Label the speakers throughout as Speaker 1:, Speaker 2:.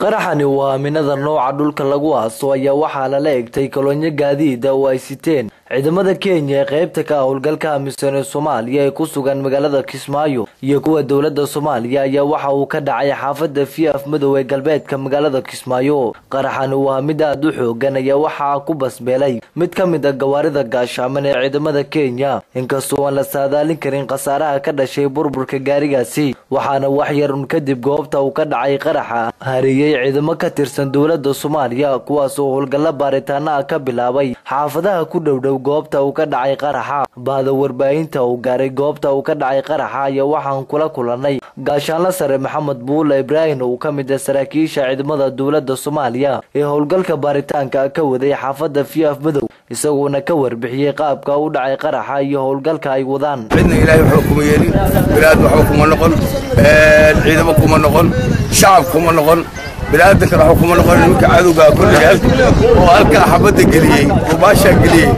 Speaker 1: Qaraxani waa minada nooca dhulka lagu aaso ayaa waxaa lala egtay kolonyo gaadiida oo ay siteen ciidamada Kenya ee qaybta ka howlgalka amisan ee Soomaaliya ee ku sugan magaalada Kismaayo iyo kuwa dowladda Soomaaliya ayaa waxa uu ka dhacay xaafadda Fiaf Madow ee galbeedka magaalada Kismaayo. Qaraxani waa mid aad u xoogan ayaa waxaa ku basbeelay mid ka mid ah gawaarida gaashaaman ee ciidamada Kenya, inkastoo aan la saadaalin karin khasaaraha ka dhashay burburka gaarigaasi. Waxaana wax yar un kadib goobta uu ka dhacay qaraxa hareeyay ciidamo ka tirsan dowladda Soomaaliya, kuwaas oo howlgalla baaritaana ah ka bilaabay xaafadaha ku dhow-dhow goobta uu ka dhacay qaraxa. Bahda warbaahinta uu gaaray goobta uu ka dhacay qaraxa ayaa waxaan kula kulanay gaashaanla sare Maxamed Buule Ibraahim oo ka mid ah saraakiisha ciidamada dowladda Soomaaliya ee howlgalka baaritaanka ka waday xaafadda Fiaf Madow, isagoona ka warbixiyey qaabka u dhacay qaraxa iyo howlgalka ay wadaan.
Speaker 2: Cidna Ilaahay waxba kuma yeelin, bilaad waxba kuma noqon, ciidamo kuma noqon, shacab kuma noqon, bini'aadamkana waxba kuma noqon. Nimanka cadowgaa kolley oo halkaa xabadda geliyey oo baashaa geliyey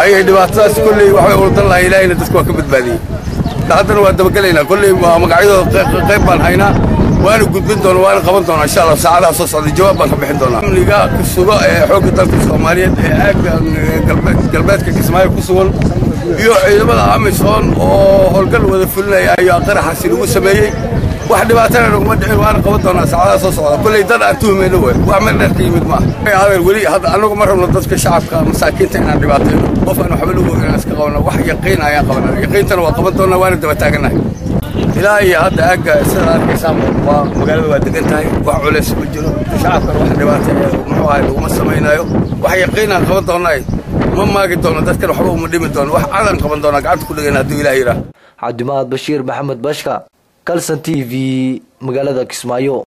Speaker 2: ayay dhibaatadaas kolley waxbay urdan lahay. Ilaahayna dadka waa ka badbaadiyey. Haddana waa dabagelaynaa, kolley waa magacyadooda qayb baan haynaa, waana gudbin doona, waana qaban doonaa insha Allah. Saacadaha soo socda jawaab baan ka bixin doonaa. Amniga ku sugo ee xoogga dalka Soomaaliyeed ee aagga galbeedka Kismaayo ku sugan iyo ciidamada AMISOM oo howlgal wada fulinaya ayaa qaraxaasi lagu sameeyey. Wax dhibaatana naguma dhicin, waana qaban doonaa saacadaha soo socda. Kolley dad aan tuhmayno wey, wax meel dheer ka yimid maaha. Adeer, weli hadda annagu ma rabno dadka shacabka masaakiinta inaan dhibaatayno. Qof aan waxba lagu ogin inaan iska qabno, wax yaqiin ayaan qabanaa, yaqiintana waa qaban doonaa, waana daba taagannahay. Ilaa iyo hadda aagga sida arkaysaan waa magaalada waa degan tahay, wax culays ma jiro, shacabkana wax dhibaata muxuu ahay laguma samaynayo. Wax yaqiinaan qaban doonaa, ma maagi doono, dadkana waxba uma dhimi doono. Wax cadan qaban doonaa, gacanta ku dhigayna hadduu Ilaah yidhaah.
Speaker 1: Cabdimaad Bashiir Maxamed Bashka, Kalson TV, magaalada Kismaayo.